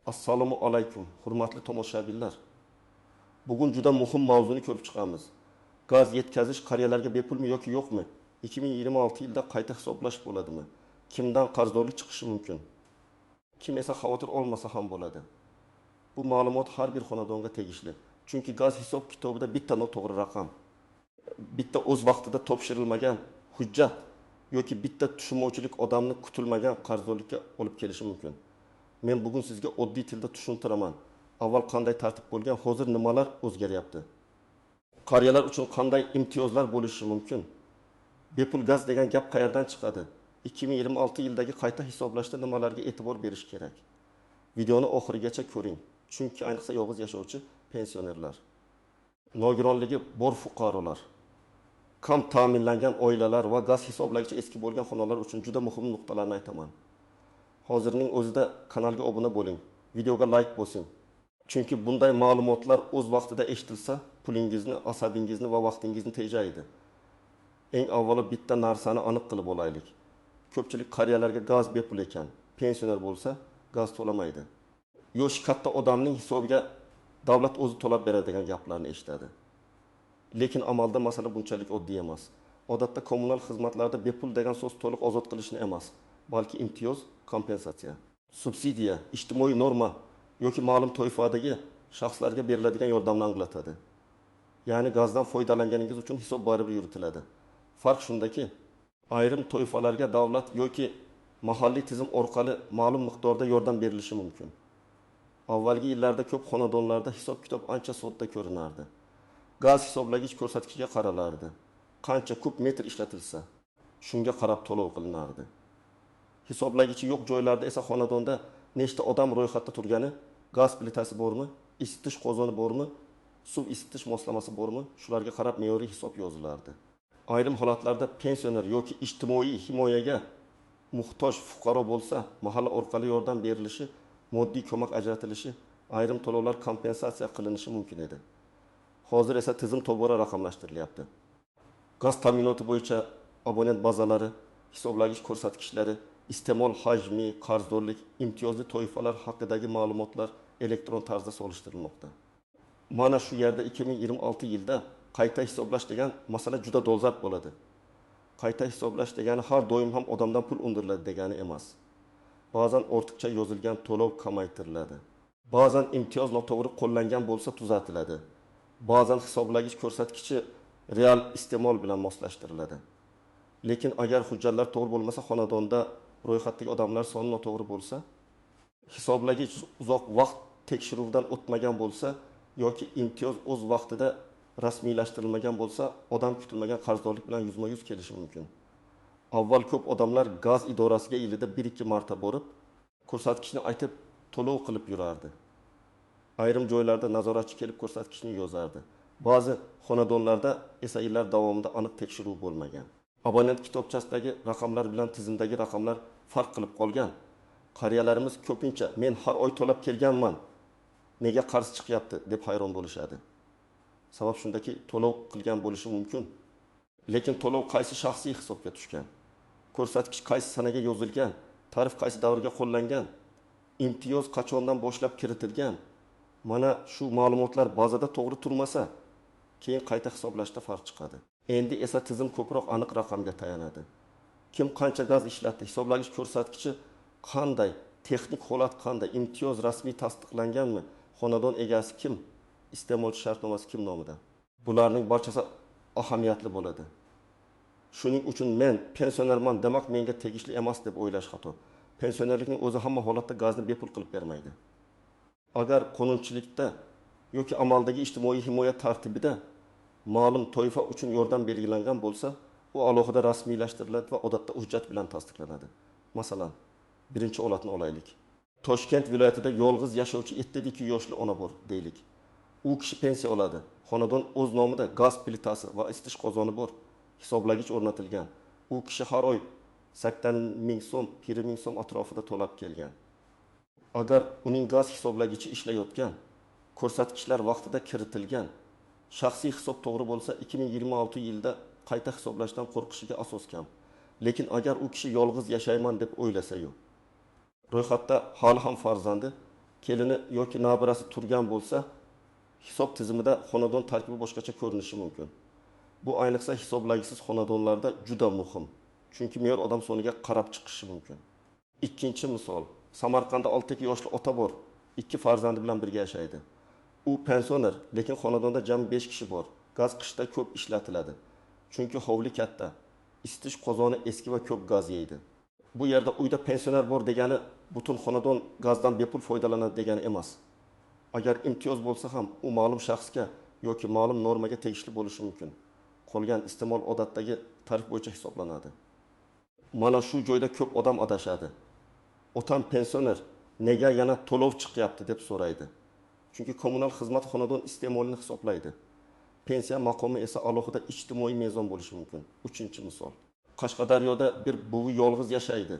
Assalomu alaykum, hurmatli tomoshabinlar. Bugun juda muhim mavzuni ko'rib chiqamiz. Gaz yetkazish qariyalarga bepulmi yoki yo'qmi? 2026 yilda qayta hisoblash bo'ladimi? Kimdan qarzdorlik chiqishi mumkin? Kim esa xavotir olmasa ham bo'ladi? Bu ma'lumot har bir xonadonga tegishli. Chunki gaz hisob kitobida bitta noto'g'ri raqam, bitta o'z vaqtida topshirilmagan hujjat yoki bitta tushunmovchilik odamni kutilmagan qarzdorlikka olib kelishi mumkin. Men bugun sizga oddiy tilda tushuntiraman. Avval qanday tartib bo'lgan, hozir nimalar o'zgaryapti? Qariyalar uchun qanday imtiyozlar bo'lishi mumkin? Bepul gaz degan gap qayerdan chiqadi? 2026 yildagi qayta hisoblashda nimalarga e'tibor berish kerak? Videoni oxirigacha ko'ring. Chunki ayniqsa yolg'iz yashovchi pensionerlar, nogironligi bor fuqarolar, kam ta'minlangan oilalar va gaz hisoblagichi eski bo'lgan xonalar uchun juda muhim nuqtalarni aytaman. Hozirning o'zida kanalga obuna bo'ling, videoga layk bosing. Chunki bunday ma'lumotlar o'z vaqtida eshitilsa, pulingizni, asabingizni va vaqtingizni tejaydi. Eng avvalo bitta narsani aniq qilib olaylik. Ko'pchilik qariyalarga gaz bepul ekan, pensioner bo'lsa gaz to'lamaydi. Yoshi katta odamning hisobiga davlat o'zi to'lab beradi degan gaplarni eshitadi. Lekin amalda masala bunchalik oddiy emas. Odatda kommunal xizmatlarda bepul degan so'z to'liq ozod qilishni emas, balki imtiyoz, kompensatsiya, subsidiya, ijtimoiy norma yoki ma'lum toifadagi shaxslarga beriladigan yordamni anglatadi. Ya'ni gazdan foydalanganingiz uchun hisob baribir yuritiladi. Farq shundaki, ayrim toifalarga davlat yoki mahalliy tizim orqali ma'lum miqdorda yordam berilishi mumkin. Avvalgi yillarda ko'p xonadonlarda hisob-kitob ancha sodda ko'rinardi. Gaz hisoblagich ko'rsatkichga qaralardi. Qancha kub metr ishlatilsa, shunga qarab to'lov qilinardi. Hisoblagichi yo'q joylarda esa xonadonda nechta odam ro'yxatda turgani, gaz plitasi bormi, isitish qozoni bormi, suv isitish moslamasi bormi, shularga qarab me'yoriy hisob yozilardi. Ayrim holatlarda pensioner yoki ijtimoiy himoyaga muhtoj fuqaro bo'lsa, mahalla orqali yordam berilishi, moddiy ko'mak ajratilishi, ayrim to'lovlar kompensatsiya qilinishi mumkin edi. Hozir esa tizim tobora raqamlashtirilyapti. Gaz ta'minoti bo'yicha abonent bazalari, hisoblagich ko'rsatkichlari, iste'mol hajmi, qarzdorlik, imtiyozli toifalar haqidagi ma'lumotlar elektron tarzda solishtirilmoqda. Mana shu yerda 2026 yilda qayta hisoblash degan masala juda dolzarb bo'ladi. Qayta hisoblash degani har doim ham odamdan pul undiriladi degani emas. Ba'zan ortiqcha yozilgan to'lov kamaytiriladi. Ba'zan imtiyoz noto'g'ri qo'llangan bo'lsa tuzatiladi. Ba'zan hisoblagich ko'rsatkichi real iste'mol bilan moslashtiriladi. Lekin agar hujjatlar to'g'ri bo'lmasa, xonadonda ro'yxatdagi odamlar soni noto'g'ri bo'lsa, hisoblagich uzoq vaqt tekshiruvdan o'tmagan bo'lsa yoki imtiyoz o'z vaqtida rasmiylashtirilmagan bo'lsa, odam kutilmagan qarzdorlik bilan yuzma-yuz kelishi mumkin. Avval ko'p odamlar gaz idorasiga yilida 1-2 marta borib, ko'rsatkichni aytib to'lov qilib yurardi. Ayrim joylarda nazoratchi kelib ko'rsatkichni yozardi. Ba'zi xonadonlarda esa yillar davomida aniq tekshiruv bo'lmagan. Abonent kitobchasidagi raqamlar bilan tizimdagi raqamlar farq qilib qolgan. Qariyalarimiz ko'pincha men har oy to'lab kelganman, nega qarz chiqyapti deb hayron bo'lishadi. Sabab shundaki, to'lov qilgan bo'lishi mumkin. Lekin to'lov qaysi shaxsiy hisobga tushgan? Ko'rsatkich qaysi sanaga yozilgan? Tarif qaysi davrga qo'llangan? Imtiyoz qachondan boshlab kiritilgan? Mana shu ma'lumotlar bazada to'g'ri turmasa, keyin qayta hisoblashda farq chiqadi. Endi esa tizim ko'proq aniq raqamga tayanadi. Kim qancha gaz ishlatdi, hisoblagich ko'rsatkichi qanday, texnik holat qanday, imtiyoz rasmiy tasdiqlanganmi, xonadon egasi kim, iste'molchi shartnomasi kim nomida. Bularning barchasi ahamiyatli bo'ladi. Shuning uchun men pensionerman demak menga tegishli emas deb o'ylash xato. Pensionerlikning o'zi hamma holatda gazni bepul qilib bermaydi. Agar qonunchilikda yoki amaldagi ijtimoiy himoya tartibida ma'lum toifa uchun yordam belgilangan bo'lsa, u alohida rasmiylashtiriladi va odatda hujjat bilan tasdiqlanadi. Masalan, birinchi holatni olaylik. Toshkent viloyatida yolg'iz yashovchi 72 yoshli ona bor deylik. U kishi pensiya oladi. Xonadon o'z nomida, gaz plitasi va isitish qozoni bor. Hisoblagich o'rnatilgan. U kishi har oy 80 ming so'm, 20 ming so'm atrofida to'lab kelgan. Agar uning gaz hisoblagichi ishlayotgan, ko'rsatkichlar vaqtida kiritilgan, shaxsiy hisob to'g'ri bo'lsa, 2026 yilda qayta hisoblashdan qo'rqishiga asos kam. Lekin agar u kishi yolg'iz yashayman deb o'ylasa-yu, ro'yxatda hali ham farzandi kelini yoki nabirasi turgan bo'lsa, hisob tizimida xonadon tarkibi boshqacha ko'rinishi mumkin. Bu ayniqsa hisoblagichsiz xonadonlarda juda muhim, chunki me'yor odam soniga qarab chiqishi mumkin. Ikkinchi misol. Samarqandda 62 yoshli ota bor, ikki farzandi bilan birga yashaydi. U pensioner, lekin xonadonda jami 5 kishi bor. Gaz qishda ko'p ishlatiladi, chunki hovli katta, isitish qozoni eski va ko'p gaz yeydi. Bu yerda uyda pensioner bor degani butun xonadon gazdan bepul foydalanadi degani emas. Agar imtiyoz bo'lsa ham u ma'lum shaxsga yoki ma'lum normaga tegishli bo'lishi mumkin. Qolgan iste'mol odatdagi tarif bo'yicha hisoblanadi. Mana shu joyda ko'p odam adashadi. Otam pensioner, nega yana to'lov chiqyapti deb so'raydi. Chunki kommunal xizmat xonadon iste'molini hisoblaydi. Pensiya maqomi esa alohida ijtimoiy mezon bo'lishi mumkin. Uchinchi misol. Qashqadaryoda bir buvi yolg'iz yashaydi,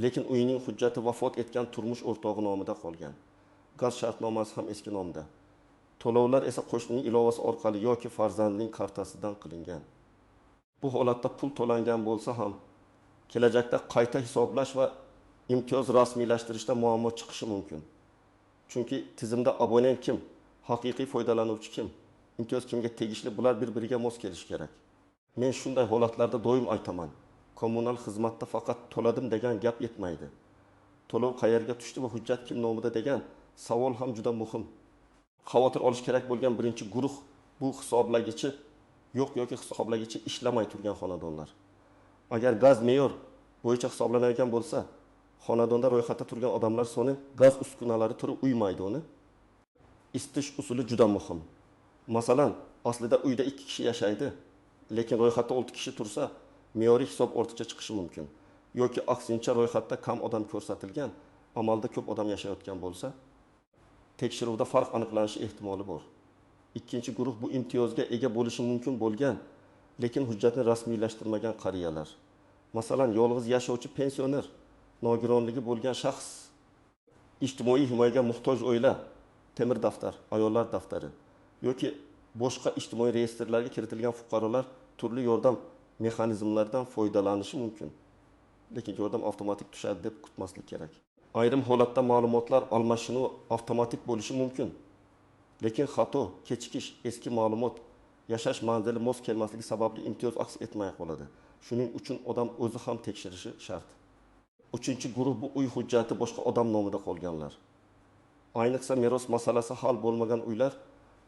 lekin uyining hujjati vafot etgan turmush o'rtog'i nomida qolgan. Gaz shartnomasi ham eski nomda. To'lovlar esa qo'shnining ilovasi orqali yoki farzandining kartasidan qilingan. Bu holatda pul to'langan bo'lsa ham kelajakda qayta hisoblash va imtiyoz rasmiylashtirishda muammo chiqishi mumkin. Chunki tizimda abonent kim, haqiqiy foydalanuvchi kim, imtiyoz kimga tegishli, bular bir-biriga mos kelishi kerak. Men shunday holatlarda doim aytaman, kommunal xizmatda faqat to'ladim degan gap yetmaydi. To'lov qayerga tushdi va hujjat kim nomida degan savol ham juda muhim. Xavotir olish kerak bo'lgan birinchi guruh bu hisoblagichi yo'q yoki hisoblagichi ishlamay turgan xonadonlar. Agar gaz me'yor bo'yicha hisoblanadigan bo'lsa, xonadonda ro'yxatda turgan odamlar soni gaz uskunalari turi uymaydi uni. Isitish usuli juda muhim. Masalan, aslida uyda 2 kishi yashaydi, lekin ro'yxatda 6 kishi tursa, me'yoriy hisob ortiqcha chiqishi mumkin. Yoki aksincha ro'yxatda kam odam ko'rsatilgan, amalda ko'p odam yashayotgan bo'lsa, tekshiruvda farq aniqlanishi ehtimoli bor. Ikkinchi guruh bu imtiyozga ega bo'lishi mumkin bo'lgan, lekin hujjatni rasmiylashtirmagan qariyalar. Masalan, yolg'iz yashovchi pensioner, nogironligi bo'lgan shaxs, ijtimoiy himoyaga muhtoj oila, temir daftar, ayollar daftari yoki boshqa ijtimoiy reyestrlarga kiritilgan fuqarolar turli yordam mexanizmlaridan foydalanishi mumkin. Lekin yordam avtomatik tushadi deb kutmaslik kerak. Ayrim holatda ma'lumotlar almashinuvi avtomatik bo'lishi mumkin. Lekin xato, kechikish, eski ma'lumot, yashash manzili mos kelmasligi sababli imtiyoz aks etmay qoladi. Shuning uchun odam o'zi ham tekshirishi shart. Uchinchi guruh bu uy hujjati boshqa odam nomida qolganlar. Ayniqsa meros masalasi hal bo'lmagan uylar,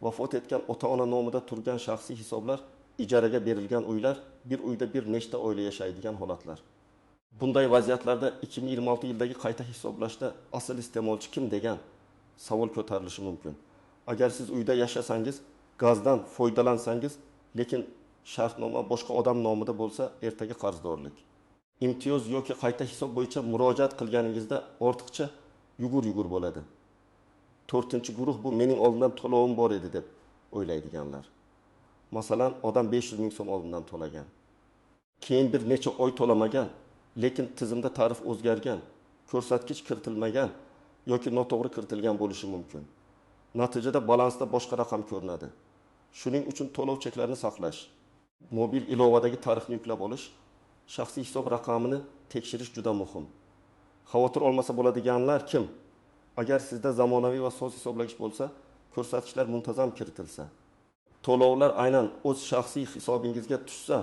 vafot etgan ota-ona nomida turgan shaxsiy hisoblar, ijaraga berilgan uylar, bir uyda bir nechta oila yashaydigan holatlar. Bunday vaziyatlarda 2026 yildagi qayta hisoblashda asl iste'molchi kim degan savol ko'tarilishi mumkin. Agar siz uyda yashasangiz, gazdan foydalansangiz, lekin shartnoma boshqa odam nomida bo'lsa, ertaga qarzdorlik. Imtiyoz yoki qayta hisob bo'yicha murojaat qilganingizda ortiqcha yugur-yugur bo'ladi. To'rtinchi guruh bu mening oldimdan to'lovim bor edi deb o'ylaydiganlar. Masalan, odam 500 ming so'm oldindan to'lagan. Keyin bir necha oy to'lamagan, lekin tizimda tarif o'zgargan, ko'rsatkich kiritilmagan yoki noto'g'ri kiritilgan bo'lishi mumkin. Natijada balansda boshqa raqam ko'rinadi. Shuning uchun to'lov cheklarini saqlash, mobil ilovadagi tarifni yuklab olish, shaxsiy hisob raqamini tekshirish juda muhim. Xavotir olmasa bo'ladiganlar kim? Agar sizda zamonaviy va soz hisoblagich bo'lsa, ko'rsatkichlar muntazam kiritilsa, to'lovlar aynan o'z shaxsiy hisobingizga tushsa,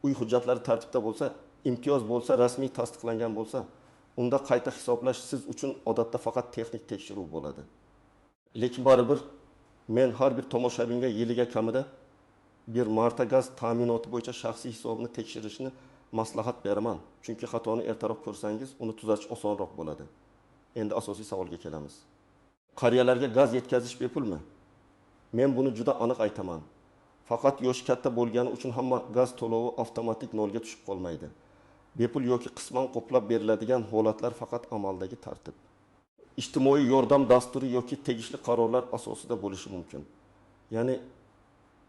uy hujjatlari tartibda bo'lsa, imtiyoz bo'lsa, rasmiy tasdiqlangan bo'lsa, unda qayta hisoblash siz uchun odatda faqat texnik tekshiruv bo'ladi. Lekin baribir men har bir tomoshabinga yiliga kamida bir marta gaz ta'minoti bo'yicha shaxsiy hisobini tekshirishni maslahat beraman. Chunki xatoni ertaroq ko'rsangiz, uni tuzatish osonroq bo'ladi. Endi asosiy savolga kelamiz. Qariyalarga gaz yetkazish bepulmi? Men buni juda aniq aytaman. Faqat yoshi katta bo'lgani uchun hamma gaz to'lovi avtomatik nolga tushib qolmaydi. Bepul yoki qisman qoplab beriladigan holatlar faqat amaldagi tartib. Ijtimoiy yordam dasturi yoki tegishli qarorlar asosida bo'lishi mumkin. Ya'ni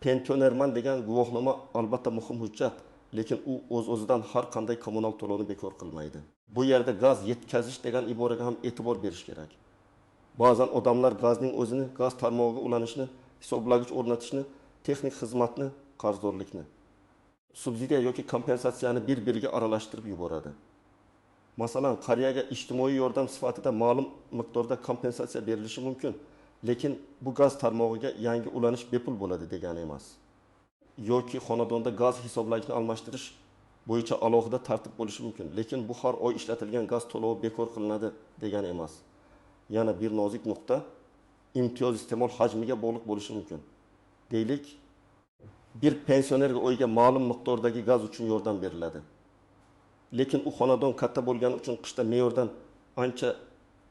pensionerman degan guvohnoma albatta muhim hujjat, lekin u o'z-o'zidan har qanday kommunal to'lovni bekor qilmaydi. Bu yerda gaz yetkazish degan iboraga ham e'tibor berish kerak. Ba'zan odamlar gazning o'zini, gaz tarmog'iga ulanishni, hisoblagich o'rnatishni, texnik xizmatni, qarzdorlikni, subsidiya yoki kompensatsiyani bir-biriga aralashtirib yuboradi. Masalan, qariyaga ijtimoiy yordam sifatida ma'lum miqdorda kompensatsiya berilishi mumkin, lekin bu gaz tarmog'iga yangi ulanish bepul bo'ladi degani emas. Yoki xonadonda gaz hisoblagichni almashtirish bo'yicha alohida tartib bo'lishi mumkin, lekin bu har oy ishlatilgan gaz to'lovi bekor qilinadi degani emas. Yana bir nozik nuqta: imtiyoz iste'mol hajmiga bog'liq bo'lishi mumkin. Deylik, bir pensionerga oyiga ma'lum miqdordagi gaz uchun yordam beriladi. Lekin u xonadon katta bo'lgani uchun qishda me'yordan ancha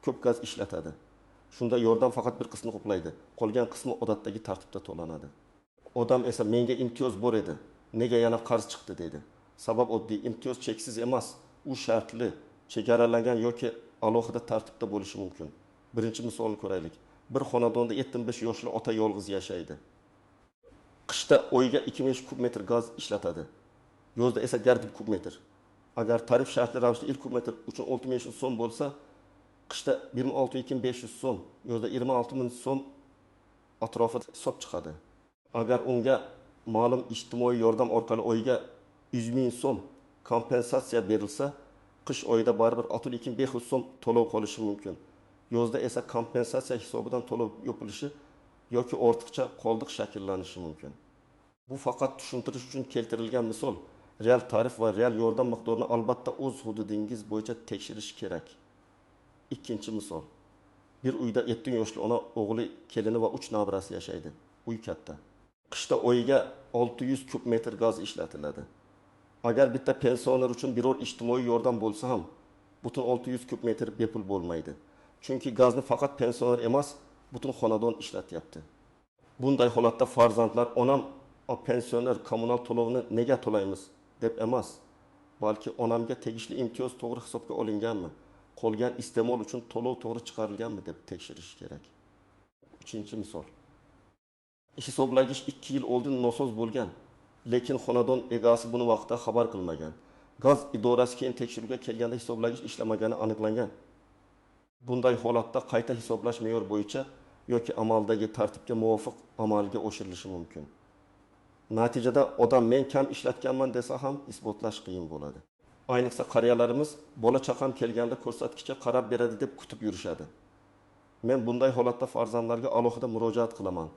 ko'p gaz ishlatadi. Shunda yordam faqat bir qismini qoplaydi, qolgan qismi odatdagi tartibda to'lanadi. Odam esa menga imtiyoz bor edi, nega yana qarz chiqdi deydi. Sabab oddiy: imtiyoz cheksiz emas, u shartli, chegaralangan yoki alohida tartibda bo'lishi mumkin. Birinchi misolni ko'raylik. Bir xonadonda 75 yoshli ota yolg'iz yashaydi. Qishda oyiga 25 kub metr gaz ishlatadi. Yozda esa 1,5 kub metr. Agar tarif shartli ravishda 1 kub metr uchun 6500 so'm bo'lsa, qishda 26500 so'm, yozda 26000 so'm atrofida hisob chiqadi. Agar unga ma'lum ijtimoiy yordam orqali oyiga 100 000 so'm kompensatsiya berilsa, qish oyida baribir 62500 so'm to'lov qolishi mumkin. Yozda esa kompensatsiya hisobidan to'lov yopilishi yoki ortiqcha qoldiq shakllanishi mumkin. Bu faqat tushuntirish uchun keltirilgan misol. Real tarif va real yordam miqdorini albatta o'z hududingiz bo'yicha tekshirish kerak. Ikkinchi misol. Bir uyda 7 yoshli ona, o'g'li, kelini va 3 nabirasi yashaydi. Uy katta. Qishda oyiga 600 kub metr gaz ishlatiladi. Agar bitta pensioner uchun biror ijtimoiy yordam bo'lsa ham, butun 600 kub metr bepul bo'lmaydi. Chunki gazni faqat pensioner emas, butun xonadon ishlatyapti. Bunday holatda farzandlar onam pensioner kommunal to'lovni nega to'laymiz deb emas, balki onamga tegishli imtiyoz to'g'ri hisobga olinganmi, qolgan iste'mol uchun to'lov to'g'ri chiqarilganmi deb tekshirish kerak. Uchinchi misol. Hisoblagich 2 yil oldin nosoz bo'lgan, lekin xonadon egasi buni vaqtida xabar qilmagan. Gaz idorasi keyin tekshiruvga kelganda hisoblagich ishlamagani aniqlangan. Bunday holatda qayta hisoblash me'yor bo'yicha yoki amaldagi tartibga muvofiq amalga oshirilishi mumkin. Natijada odam men kam ishlatganman desa ham isbotlash qiyin bo'ladi. Ayniqsa qariyalarimiz bola chaqam kelganda ko'rsatkichga qarab beradi deb kutib yurishadi. Men bunday holatda farzandlarga alohida murojaat qilaman.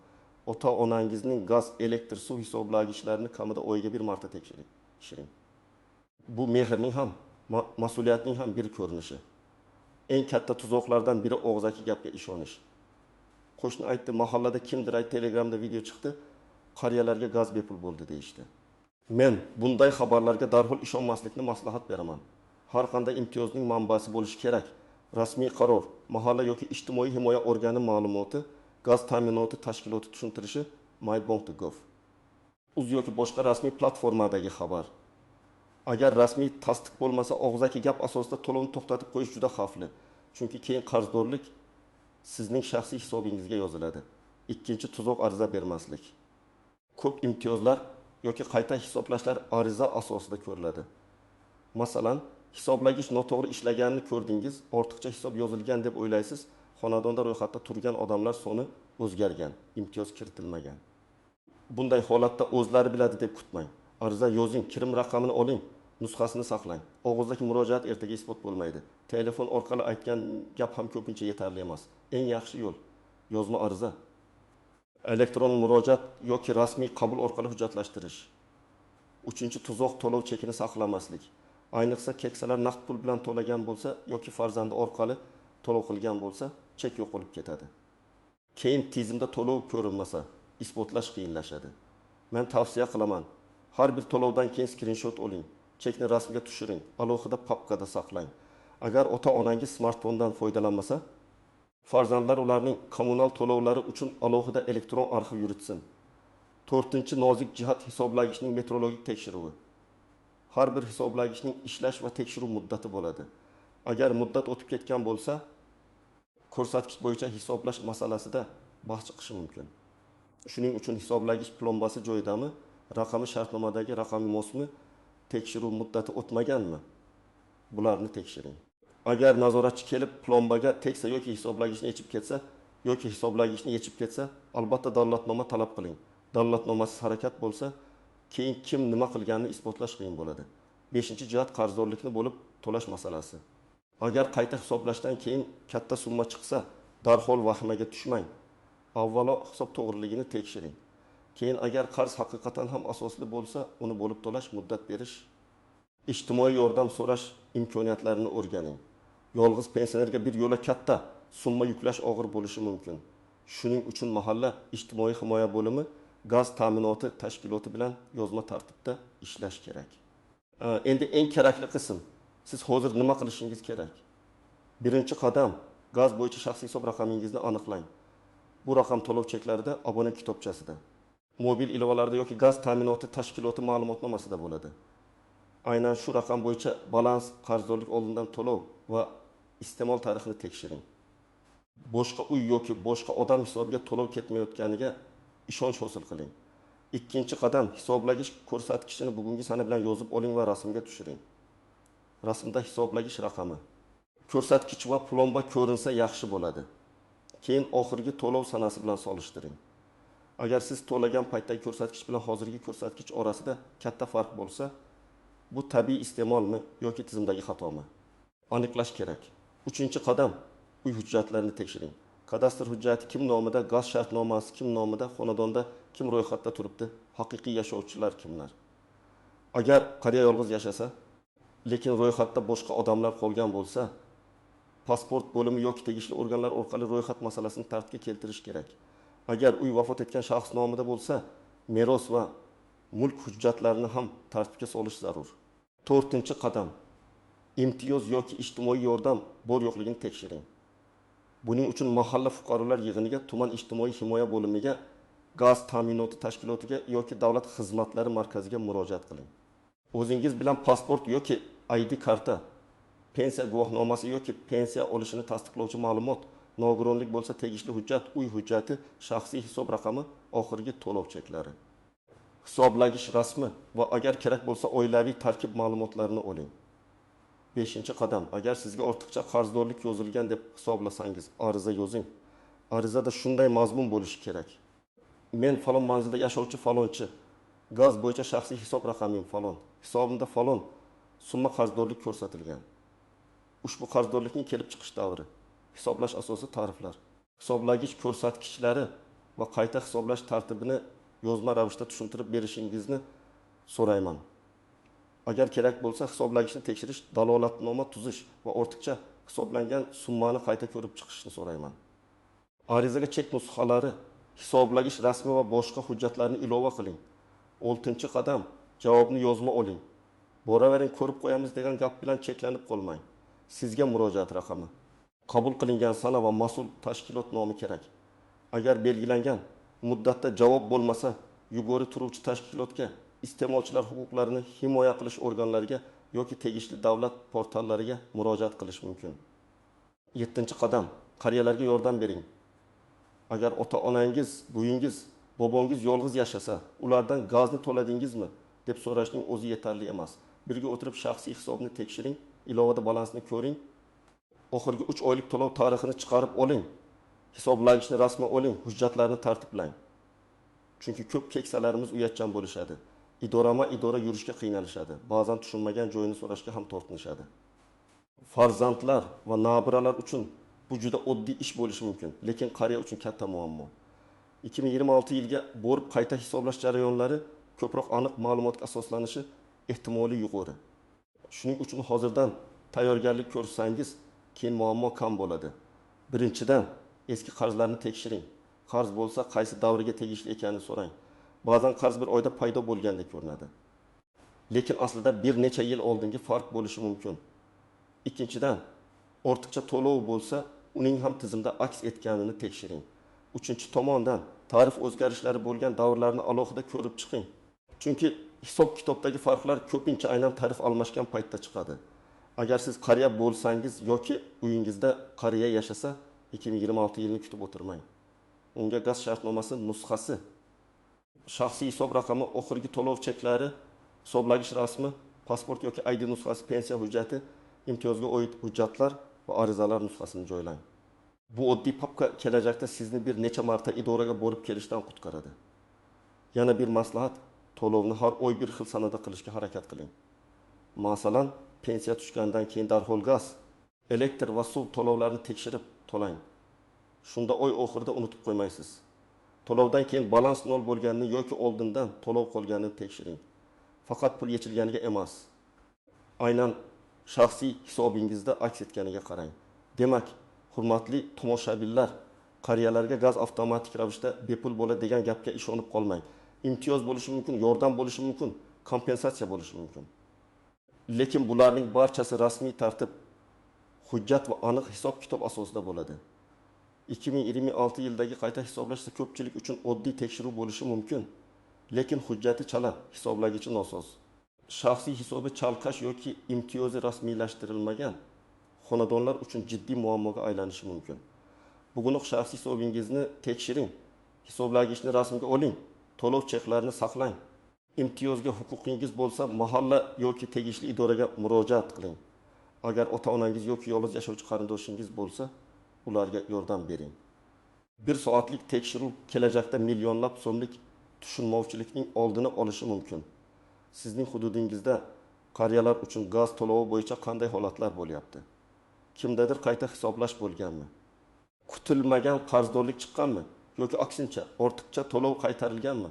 Ota-onangizning gaz, elektr, suv hisoblagichlarini kamida oyiga bir marta tekshiring. Bu mehrning ham, mas'uliyatning ham bir ko'rinishi. Eng katta tuzoqlardan biri og'zaki gapga ishonish. Qo'shni aytdi, mahallada kimdir aytdi, Telegramda video chiqdi, qariyalarga gaz bepul bo'ldi deyishdi. Men bunday xabarlarga darhol ishonmaslikni maslahat beraman. Har qanday imtiyozning manbasi bo'lishi kerak. Rasmiy qaror, mahalla yoki ijtimoiy himoya organi ma'lumoti, gaz ta'minoti tashkiloti tushuntirishi mybonk.gov. Uz yoki boshqa rasmiy platformadagi xabar. Agar rasmiy tasdiq bo'lmasa, og'zaki gap asosida to'lovni to'xtatib qo'yish juda xavfli. Chunki keyin qarzdorlik sizning shaxsiy hisobingizga yoziladi. Ikkinchi tuzoq ariza bermaslik. Ko'p imtiyozlar yoki qayta hisoblashlar ariza asosida ko'riladi. Masalan, hisoblagich noto'g'ri ishlaganini ko'rdingiz, ortiqcha hisob yozilgan deb o'ylaysiz, xonadonda ro'yxatda turgan odamlar soni o'zgargan, imtiyoz kiritilmagan. Bunday holatda o'zlari biladi deb kutmang. Ariza yozing, kirim raqamini oling, nusxasini saqlang. Og'uzdagi murojaat ertaga isbot bo'lmaydi. Telefon orqali aytgan gap ham ko'pincha yetarli emas. Eng yaxshi yo'l yozma ariza. Elektron murojaat yoki rasmiy qabul orqali hujjatlashtirish. Uchinchi tuzoq to'lov chekini saqlamaslik. Ayniqsa keksalar naqd pul bilan to'lagan bo'lsa yoki farzandi orqali to'lov qilgan bo'lsa, chek yo'qolib ketadi. Keyin tizimda to'lov ko'rinmasa, isbotlash qiyinlashadi. Men tavsiya qilaman, har bir to'lovdan keyin skrinshot oling, chekni rasmga tushiring, alohida papkada saqlang. Agar ota-onangiz smartfondan foydalanmasa, farzandlar ularning kommunal to'lovlari uchun alohida elektron arxiv yuritsin. To'rtinchi nozik jihat hisoblagichning metrologik tekshiruvi. Har bir hisoblagichning ishlash va tekshiruv muddati bo'ladi. Agar muddat o'tib ketgan bo'lsa, ko'rsatkich bo'yicha hisoblash masalasida bahs chiqishi mumkin. Shuning uchun hisoblagich plombasi joyidami, raqami shartnomadagi raqamga mosmi, tekshiruv muddati o'tmaganmi? Bularni tekshiring. Agar nazoratchi kelib plombaga tegsa yoki hisoblagichni yechib ketsa, albatta dalolatnoma talab qiling. Dalolatnomasiz harakat bo'lsa, keyin kim nima qilganini isbotlash qiyin bo'ladi. 5-jihat qarzdorlikni bo'lib to'lash masalasi. Agar qayta hisoblashdan keyin katta summa chiqsa, darhol vahimaga tushmang. Avvalo hisob to'g'riligini tekshiring. Keyin agar qarz haqiqatan ham asosli bo'lsa, uni bo'lib to'lash, muddat berish, ijtimoiy yordam so'rash imkoniyatlarini o'rganing. Yolg'iz pensionerga bir yo'la katta summa yuklash og'ir bo'lishi mumkin. Shuning uchun mahalla ijtimoiy himoya bo'limi, gaz ta'minoti tashkiloti bilan yozma tartibda ishlash kerak. Endi eng kerakli qism. Siz hozir nima qilishingiz kerak? Birinchi qadam, gaz bo'yicha shaxsiy hisob raqamingizni aniqlang. Bu raqam to'lov cheklarida, abonent kitobchasida, mobil ilovalarda yoki gaz ta'minoti tashkiloti ma'lumotnomasida bo'ladi. Aynan shu raqam bo'yicha balans, qarzdorlik oldindan to'lov va iste'mol tarixini tekshiring. Boshqa uy yoki boshqa odam hisobiga to'lov ketmayotganiga ishonch hosil qiling. Ikkinchi qadam, hisoblagich ko'rsatkichini bugungi sana bilan yozib oling va rasmga tushiring. Rasmda hisoblagich raqami, ko'rsatkich va plomba ko'rinsa yaxshi bo'ladi. Keyin oxirgi to'lov sanasi bilan solishtiring. Agar siz to'lagan paytdagi ko'rsatkich bilan hozirgi ko'rsatkich orasida katta farq bo'lsa, bu tabiiy iste'molmi yoki tizimdagi xatomi? Aniqlash kerak. Uchinchi qadam, uy hujjatlarini tekshiring. Kadastr hujjati kim nomida, gaz shartnomasi kim nomida, xonadonda kim ro'yxatda turibdi, haqiqiy yashovchilar kimlar? Agar qariya yolg'iz yashasa, lekin ro'yxatda boshqa odamlar qolgan bo'lsa, pasport bo'limi yoki tegishli organlar orqali ro'yxat masalasini tartibga keltirish kerak. Agar uy vafot etgan shaxs nomida bo'lsa, meros va mulk hujjatlarini ham tartibga solish zarur. To'rtinchi qadam, imtiyoz yoki ijtimoiy yordam bor yo'qligini tekshiring. Buning uchun mahalla fuqarolar yig'iniga, tuman ijtimoiy himoya bo'limiga, gaz ta'minoti tashkilotiga yoki davlat xizmatlari markaziga murojaat qiling. O'zingiz bilan pasport yoki ID karta, pensiya guvohnomasi yoki pensiya olishini tasdiqlovchi ma'lumot, nogironlik bo'lsa tegishli hujjat, uy hujjati, shaxsiy hisob raqami, oxirgi to'lov cheklari, hisoblagich rasmi va agar kerak bo'lsa oilaviy tarkib ma'lumotlarini oling. Beshinchi qadam, agar sizga ortiqcha qarzdorlik yozilgan deb hisoblasangiz, ariza yozing. Arizada shunday mazmun bo'lishi kerak. Men falon manzilda yashovchi falonchi, gaz bo'yicha shaxsiy hisob raqamim falon, hisobimda falon summa qarzdorlik ko'rsatilgan. Ushbu qarzdorlikning kelib chiqish davri, hisoblash asosi tariflar, hisoblagich ko'rsatkichlari va qayta hisoblash tartibini yozma ravishda tushuntirib berishingizni so'rayman. Agar kerak bo'lsa, hisoblagichni tekshirish, dalolatnoma tuzish va ortiqcha hisoblangan summani qayta ko'rib chiqishni so'rayman. Arizaga chek nusxalari, hisoblagich rasmi va boshqa hujjatlarni ilova qiling. Oltinchi qadam, javobni yozma oling. Boravering, ko'rib qo'yamiz degan gap bilan cheklanib qolmang. Sizga murojaat raqami, qabul qilingan sana va mas'ul tashkilot nomi kerak. Agar belgilangan muddatda javob bo'lmasa, yuqori turuvchi tashkilotga, iste'molchilar huquqlarini himoya qilish organlariga yoki tegishli davlat portallariga murojaat qilish mumkin. Yettinchi qadam, qariyalarga yordam bering. Agar ota-onangiz, buyingiz, bobongiz yolg'iz yashasa, ulardan gazni to'ladingizmi deb so'rashning o'zi yetarli emas. Birga o'tirib shaxsiy hisobni tekshiring, ilovada balansni ko'ring. Oxirgi 3 oylik to'lov tarixini chiqarib oling. Hisoblagichni rasman oling, hujjatlarni tartiblang. Chunki ko'p keksalarimiz uyatchan bo'lishadi. Idorama-idora yurishga qiynalishadi. Ba'zan tushunmagan joyini so'rashga ham tortinishadi. Farzandlar va nabiralar uchun bu juda oddiy ish bo'lishi mumkin, lekin qariya uchun katta muammo. 2026 yilga borib qayta hisoblash jarayonlari ko'proq aniq ma'lumotga asoslanishi ehtimoli yuqori. Shuning uchun hozirdan tayyorgarlik ko'rsangiz, keyin muammo kam bo'ladi. Birinchidan, eski qarzlarni tekshiring. Qarz bo'lsa, qaysi davriga tegishli ekanini so'rang. Ba'zan qarz bir oyda paydo bo'lgandek ko'rinadi. Lekin aslida bir necha yil oldingi farq bo'lishi mumkin. Ikkinchidan, ortiqcha to'lov bo'lsa, uning ham tizimda aks etganini tekshiring. Uchinchi tomondan, tarif o'zgarishlari bo'lgan davrlarni alohida ko'rib chiqing. Chunki hisob kitobdagi farqlar ko'pincha aynan tarif almashgan paytda chiqadi. Agar siz qariya bo'lsangiz yoki uyingizda qariya yashasa, 2026 yilni kutib o'tirmang. Unga gaz shartnomasi nusxasi, shaxsiy hisob raqami, oxirgi to'lov cheklari, hisoblagich rasmi, pasport yoki ID nusxasi, pensiya hujjati, imtiyozga oid hujjatlar va arizalar nusxasini joylang. Bu oddiy papka kelajakda sizni bir necha marta idoraga borib kelishdan qutqaradi. Yana bir maslahat, to'lovni har oy bir xil sanada qilishga harakat qiling. Masalan, pensiya tushgandan keyin darhol gaz, Elektr va suv to'lovlarini tekshirib to'lang. Shunda oy oxirida unutib qo'ymaysiz. To'lovdan keyin balans nol bo'lganini yoki oldindan to'lov qolganini tekshiring. Faqat pul yechilganiga emas, aynan shaxsiy hisobingizda aks etganiga qarang. Demak, hurmatli tomoshabinlar, qariyalarga gaz avtomatik ravishda bepul bo'ladi degan gapga ishonib qolmang. Imtiyoz bo'lishi mumkin, yordam bo'lishi mumkin, kompensatsiya bo'lishi mumkin. Lekin bularning barchasi rasmiy tartib, hujjat va aniq hisob-kitob asosida bo'ladi. 2026 yildagi qayta hisoblash ko'pchilik uchun oddiy tekshiruv bo'lishi mumkin, lekin hujjati chala, hisoblagichi nosoz. Shaxsiy hisobi chalqash yoki imtiyozi rasmiylashtirilmagan xonadonlar uchun jiddiy muammoga aylanishi mumkin. Bugunoq shaxsiy hisobingizni tekshiring, hisoblagichni rasmga oling, to'lov cheklarini saqlang. Imtiyozga huquqingiz bo'lsa, mahalla yoki tegishli idoraga murojaat qiling. Agar ota-onangiz yoki yolg'iz yashovchi qarindoshingiz bo'lsa, ularga yordam bering. Bir soatlik tekshiruv kelajakda millionlab so'mlik tushunmovchilikning oldini olishi mumkin. Sizning hududingizda qariyalar uchun gaz to'lovi bo'yicha qanday holatlar bo'lyapti? Kimdadir qayta hisoblash bo'lganmi? Kutilmagan qarzdorlik chiqqanmi yoki aksincha ortiqcha to'lov qaytarilganmi?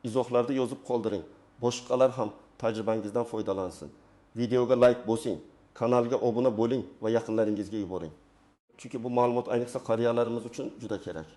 Izohlarda yozib qoldiring. Boshqalar ham tajribangizdan foydalansin. Videoga like bosing, kanalga obuna bo'ling va yaqinlaringizga yuboring. Chunki bu ma'lumot ayniqsa qariyalarimiz uchun juda kerak.